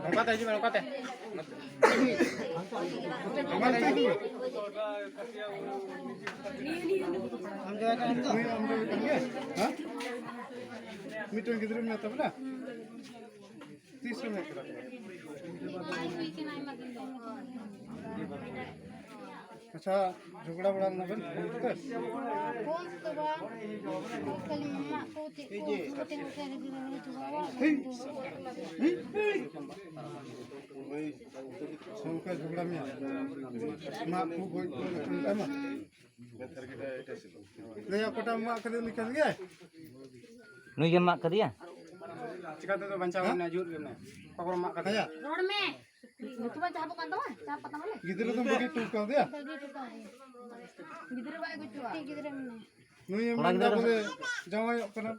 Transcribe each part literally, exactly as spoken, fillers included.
ᱱᱚᱝᱠᱟᱛᱮ ᱦᱤᱡᱩᱜ ᱢᱮ, ᱱᱚᱝᱠᱟᱛᱮ᱾ ᱢᱤᱫᱴᱮᱱ ᱜᱤᱫᱽᱨᱟᱹ ᱢᱮᱱᱟᱭ ᱛᱟᱵᱚᱱᱟ᱾ ᱛᱤᱥ ᱨᱮ ᱢᱮᱱᱟᱜ ᱠᱟᱫᱟ? ᱟᱪᱪᱷᱟ, ᱡᱷᱚᱜᱽᱲᱟ ᱵᱟᱲᱟ ᱞᱮᱱᱟ ᱵᱮᱱ ᱯᱷᱳᱱ ᱠᱚᱛᱮ? ᱯᱷᱳᱱ ᱛᱮᱫᱚ ᱵᱟᱝ, ᱠᱷᱟᱹᱞᱤ ᱢᱟᱢᱟ ᱠᱚ ᱪᱮᱫ ᱠᱚ ᱩᱱᱠᱩ ᱠᱚᱴᱷᱮᱱ ᱠᱚ ᱥᱮᱱ ᱞᱮᱱᱟ, ᱡᱷᱚᱜᱽᱲᱟ ᱵᱟᱲᱟ᱾ ᱦᱮᱸ᱾ ᱦᱮᱸ? ᱚᱱᱠᱟ ᱡᱷᱚᱜᱽᱲᱟ ᱢᱮᱭᱟ? ᱢᱟᱜ ᱠᱚ ᱜᱚᱡ ᱠᱚ ᱚᱱᱠᱟ ᱢᱟ? ᱞᱟᱹᱭ ᱚᱠᱚᱭᱴᱟᱜ ᱢᱟᱜ ᱠᱟᱫᱮ ᱩᱱᱤ ᱠᱟᱱ ᱜᱮᱭᱟᱭ? ᱱᱩᱭ ᱜᱮᱢ ᱢᱟᱜ ᱠᱟᱫᱮᱭᱟ? ᱪᱤᱠᱟ ᱛᱮᱫᱚ ᱵᱟᱧᱪᱟᱣ ᱦᱮᱸ? ᱢᱮᱱᱟᱭᱟ, ᱡᱩᱨ ᱜᱮ ᱢᱮᱱᱟᱭᱟ᱾ ᱚᱠᱚᱭ ᱢᱟᱜ ᱠᱟᱫᱮᱭᱟ? ᱦᱮᱸ᱾ ᱨᱚᱲ ᱢᱮ᱾ ᱧᱩᱛᱩᱢ ᱵᱟᱝ ᱪᱟᱦᱟᱵᱚᱜ ᱠᱟᱱ ᱛᱟᱢᱟ? ᱪᱟ ᱯᱟᱛᱟ ᱢᱟᱞᱮ? ᱜᱤᱫᱽᱨᱟᱹ ᱫᱚᱢ ᱵᱟᱹᱜᱤ ᱦᱚᱴᱚ ᱠᱟᱣᱫᱮᱭᱟ? ᱵᱟᱹᱜᱤ ᱦᱚᱴᱚ ᱠᱟᱣᱫᱮᱭᱟ᱾ ᱜᱤᱫᱽᱨᱟᱹ ᱵᱟᱭ ᱜᱩᱡᱩᱜᱼᱟ᱾ ᱠᱟᱹᱴᱤᱡ ᱜᱤᱫᱽᱨᱟᱹ ᱢᱮᱱᱟᱭᱟ᱾ ᱱᱩᱭ ᱮᱢ ᱠᱚᱲᱟ ᱢᱮᱱᱫᱟ ᱜᱤᱫᱽᱨᱟᱹ ᱵᱚᱞᱮ ᱡᱟᱶᱟᱭᱚᱜ ᱠᱟᱱᱟ᱾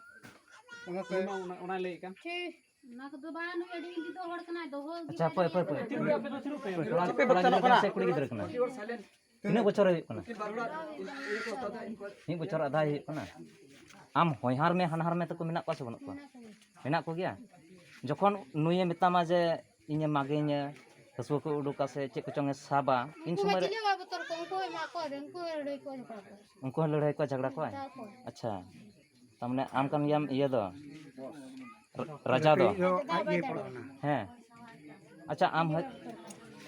ᱚᱱᱟᱛᱮ ᱚᱱᱟ, ᱚᱱᱟ, ᱚᱱᱟᱭ ᱞᱟᱹᱭᱮᱫ ᱠᱟᱱ᱾ ᱪᱷᱤ, ᱚᱱᱟ ᱠᱚᱫᱚ ᱵᱟᱝ, ᱱᱩᱭ ᱟᱹᱰᱤ ᱦᱤᱸᱫᱤ ᱫᱚ ᱦᱚᱲ ᱠᱟᱱᱟᱭ, ᱫᱚᱦᱚ ᱜᱮ ᱟᱪᱪᱷᱟ, ᱦᱟᱯᱳᱭ, ᱦᱟᱯᱳᱭ, ᱦᱟᱯᱳᱭ᱾ ᱠᱚᱲᱟ, ᱠᱚᱲᱟ ᱜᱤᱫᱽᱨᱟᱹ ᱠᱟᱱᱟ ᱥᱮ ᱠᱩᱲᱤ ᱜᱤᱫᱽᱨᱟᱹ ᱠᱟᱱᱟᱭ? ᱛᱤᱱᱟᱹᱜ ᱵᱚᱪᱷᱚᱨ ᱦᱩᱭᱩᱜ ᱠᱟᱱᱟ? ᱢᱤᱫ ᱵᱚᱪᱷᱚᱨ ᱟᱫᱷᱟ ᱦᱩᱭᱩᱜ ᱠᱟᱱᱟ᱾ ᱟᱢ ᱦᱚᱧᱦᱟᱨ ᱢᱮ, ᱦᱟᱱᱦᱟᱨ ᱢᱮ ᱛᱟᱠᱚ ᱢᱮᱱᱟᱜ ᱠᱚᱣᱟ ᱥᱮ ᱵᱟᱹᱱᱩᱜ ᱠᱚᱣᱟ? ᱢᱮᱱᱟᱜ ᱠᱚᱜᱮᱭᱟ᱾ ᱡᱚᱠᱷᱚᱱ ᱱᱩᱭᱮ ᱢᱮᱛᱟᱢᱟ ᱡᱮ ᱤᱧᱮ ᱢᱟᱜᱮᱧᱟ, ᱦᱟᱹᱥᱩᱣᱟᱹ ᱠᱚ ᱩᱰᱩᱠᱟ ᱥᱮ ᱪᱮᱫ ᱠᱚᱪᱚᱝ ᱮ ᱥᱟᱵᱟ, ᱤᱱ ᱩᱱᱠᱩ ᱢᱟ ᱥᱚᱢᱚᱭ ᱨᱮ ᱪᱤᱞᱤ ᱦᱚᱸ ᱵᱟᱭ ᱵᱚᱛᱚᱨ ᱠᱚᱣᱟ, ᱩᱱᱠᱩ ᱦᱚᱸ ᱮᱢᱟ ᱠᱚᱣᱟ, ᱩᱱᱠᱩ ᱦᱚᱸ ᱞᱟᱹᱲᱦᱟᱹᱭ ᱠᱚᱣᱟ, ᱡᱷᱚᱜᱽᱲᱟ ᱠᱚᱣᱟ᱾ ᱡᱷᱚᱜᱽᱲᱟ ᱠᱚᱣᱟ᱾ ᱩᱱᱠᱩ ᱦᱚᱸ ᱞᱟᱹᱲᱦᱟᱹᱭ ᱠᱚᱣᱟ, ᱡᱷᱟᱜᱽᱲᱟ ᱠᱚᱣᱟ᱾ ᱟᱪᱪᱷᱟ, ᱛᱟᱨ ᱢᱟᱱᱮ ᱟᱢ ᱠᱟᱱ ᱜᱮᱭᱟᱢ ᱤᱭᱟᱹ ᱫᱚ, ᱨᱟᱡᱟ ᱫᱚ᱾ ᱟᱡ ᱜᱮ ᱯᱟᱲᱟᱣᱱᱟ᱾ ᱦᱮᱸ᱾ ᱟᱪᱪᱷᱟ, ᱟᱢ ᱦᱮᱡ,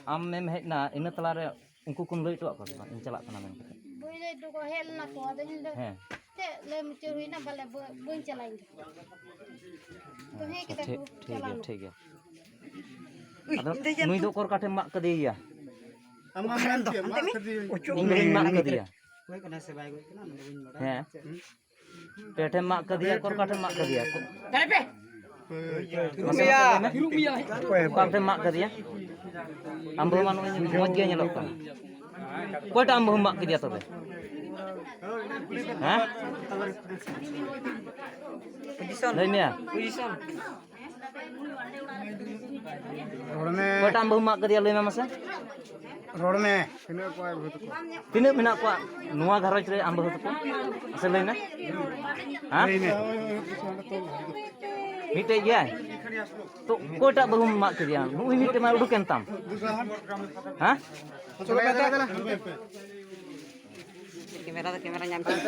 ᱟᱢᱮᱢ ᱦᱮᱡ ᱮᱱᱟ, ᱤᱱᱟᱹ ᱛᱟᱞᱟᱨᱮ ᱩᱱᱠᱩ ᱠᱚᱢ ᱞᱟᱹᱭ ᱦᱚᱴᱚᱣᱟᱫ ᱠᱚᱣᱟ ᱥᱮ ᱵᱟᱝ, ᱤᱧ ᱪᱟᱞᱟᱜ ᱠᱟᱱᱟ ᱢᱮᱱ ᱠᱟᱛᱮ? ᱵᱟᱹᱧ ᱞᱟᱹᱭ ᱦᱚᱴᱚ ᱠᱟᱜᱼᱟ, ᱦᱮᱡ ᱞᱮᱱᱟ ᱠᱚ, ᱟᱫᱚ ᱤᱧ ᱫᱚ ᱦᱮᱸ᱾ ᱪᱮᱫ ᱞᱟᱹᱭ ᱢᱩᱪᱟᱹᱫ ᱦᱩᱭᱱᱟ, ᱵᱟᱞᱮ, ᱵᱟᱹ-, ᱵᱟᱹᱧ ᱪᱟᱞᱟᱜᱼᱟ ᱤᱧ ᱫᱚ᱾ ᱛᱚ ᱦᱮᱸ ᱟᱪᱪᱷᱟ, ᱠᱮᱫᱟ ᱴᱷᱤᱠ, ᱠᱚ, ᱴᱷᱤᱠ ᱪᱟᱞᱟᱣ ᱜᱮᱭᱟ, ᱱᱟ᱾ ᱴᱷᱤᱠ ᱜᱮᱭᱟ᱾ ᱟᱫᱚ ᱱᱩᱭ ᱫᱚ ᱚᱠᱚᱨ ᱚᱠᱟ ᱴᱷᱮᱱ ᱢᱟᱜ ᱠᱟᱫᱮᱭᱟ? ᱟᱢ ᱢᱟᱜ ᱠᱟᱫᱮᱭᱟ᱾ ᱤᱧ ᱜᱤᱧ ᱢᱟᱜ ᱠᱟᱫᱮᱭᱟ᱾ ᱦᱮᱸ᱾ ᱯᱮ ᱴᱷᱮᱱ ᱢᱟᱜ ᱠᱟᱫᱮᱭᱟ, ᱚᱠᱚᱨ ᱚᱠᱟ ᱴᱷᱮᱱ ᱢᱟᱜ ᱠᱟᱫᱮᱭᱟ? ᱢᱟᱥᱮ ᱞᱟᱹᱭ ᱢᱮ᱾ ᱚᱠᱟ ᱴᱷᱮᱱ ᱢᱟᱜ ᱠᱟᱫᱮᱭᱟ? ᱟᱢ ᱵᱟᱹᱦᱩ ᱢᱟ ᱱᱩᱭ ᱢᱚᱡᱽ ᱜᱮ ᱧᱮᱞᱚᱜ ᱠᱟᱱᱟ᱾ ᱚᱠᱚᱭᱴᱟᱜ ᱟᱢ ᱵᱟᱹᱦᱩᱢ ᱢᱟᱜ ᱠᱮᱫᱮᱭᱟ ᱛᱚᱵᱮ? ᱦᱮᱸ? ᱞᱟᱹᱭ ᱢᱮᱭᱟ᱾ ᱨᱚᱲ ᱢᱮ᱾ ᱚᱠᱚᱭᱴᱟᱜ ᱟᱢ ᱵᱟᱹᱦᱩᱢ ᱢᱟᱜ ᱠᱮᱫᱮᱭᱟ, ᱞᱟᱹᱭ ᱢᱮ ᱢᱟᱥᱮ? ᱨᱚᱲ ᱢᱮ᱾ ᱛᱤᱱᱟᱹᱜ ᱠᱚ ᱟᱡ ᱵᱟᱹᱦᱩ ᱛᱟᱠᱚ? ᱛᱤᱱᱟᱹᱜ ᱢᱮᱱᱟᱜ ᱠᱚᱣᱟ ᱱᱚᱣᱟ ᱜᱷᱟᱨᱚᱸᱡᱽ ᱨᱮ ᱟᱢ ᱵᱟᱹᱦᱩ ᱛᱟᱠᱚ? ᱢᱟᱥᱮ ᱞᱟᱹᱭ ᱢᱮ᱾ ᱦᱮᱸ? ᱞᱟᱹᱭ ᱢᱮ᱾ ᱢᱤᱫᱴᱮᱡ ᱜᱮᱭᱟᱭ᱾ ᱛᱚ ᱚᱠᱚᱭᱴᱟᱜ ᱵᱟᱹᱦᱩᱢ ᱢᱟᱜ ᱠᱮᱫᱮᱭᱟ? ᱱᱩᱭ ᱢᱤᱫᱴᱮᱡ ᱢᱟ ᱩᱰᱩᱠᱮᱱ ᱛᱟᱢ᱾ ᱦᱮᱸ? ᱠᱮᱢᱮᱨᱟ ᱫᱚ ᱠᱮᱢᱮᱨᱟ ᱧᱟᱢ ᱠᱮᱫ ᱜᱮ᱾